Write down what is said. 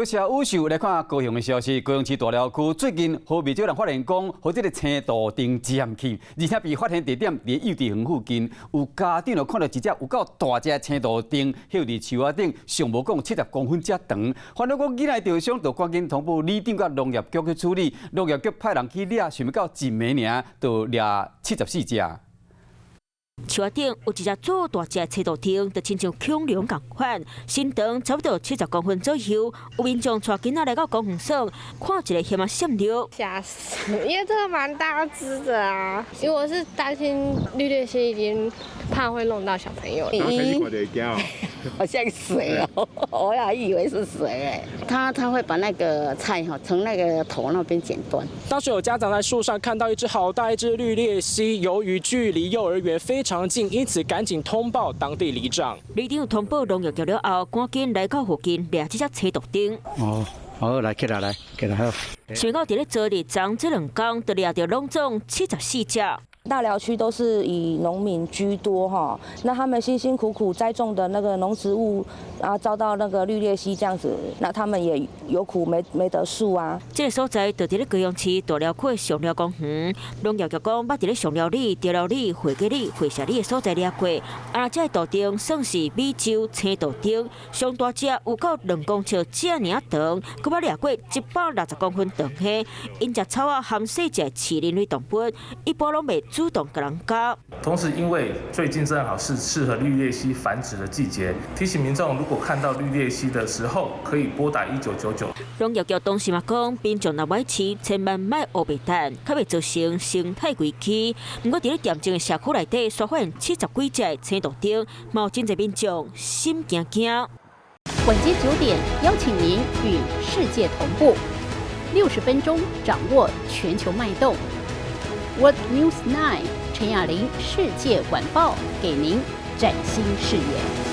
謝宇秀。來看高雄的消息，高雄市大寮區最近予袂少人發現講，予這个青杜鵑佔去，而且被發現地點佇幼稚園附近，有家長就看著一隻有夠大隻青杜鵑，歇佇樹仔頂，上無講70公分遮長。煩惱講囡仔著傷，就趕緊通報里長佮農業局去處理，農業局派人去掠，想欲到一暝爾，就掠74隻。樹仔頂有一隻足大隻青杜鵑，就親像恐龍仝款，身長差不多70公分左右。有民眾帶囡仔來到公園耍，看一个險仔閃著。嚇死！因為這個蠻大隻的啊，因為我是擔心綠鬣蜥已經怕會弄到小朋友。咦，好像蛇哦，我還以為是蛇哎。他會把那個菜哈從那個頭那邊剪斷。當時有家長在樹上看到一隻好大一隻綠鬣蜥，由於距離幼兒園非常近，因此趕緊通報當地里長。里長通報農業局了後，趕緊來到附近掠這隻青杜鵑。哦，好，來起來來，起來好。想欲到佇咧昨日昨這兩工，就掠著攏總74隻。大寮區都是以農民居多哈，那他們辛辛苦苦栽種的那個農植物，然後遭到那個綠鬣蜥這樣子，那他們也有苦沒得訴啊。這個所在就佇咧高雄市大寮區的上寮公園，農業局講，捌佇咧上寮里、竹寮里、會稽里、會社里的所在掠過，啊，這個杜鵑算是美洲青杜鵑，上大隻有夠2公尺遮爾長，閣捌掠過160公分長的，𪜶食草仔含細隻飼人類動物，一般攏袂主動共人咬。同時，因為最近正好是適合綠鬣蜥繁殖的季節，提醒民眾如果看到綠鬣蜥的時候，可以撥打1999。農業局當時嘛講，民眾若欲飼，千萬莫烏白等，較袂造成生態危機。毋過，佇咧恬靜的社區內底，煞發現70幾隻青杜鵑，嘛有真濟民眾心驚驚。晚間9點，邀請您與世界同步，60分鐘掌握全球脈動。World News 9 陳雅玲世界晚報，給您嶄新視野。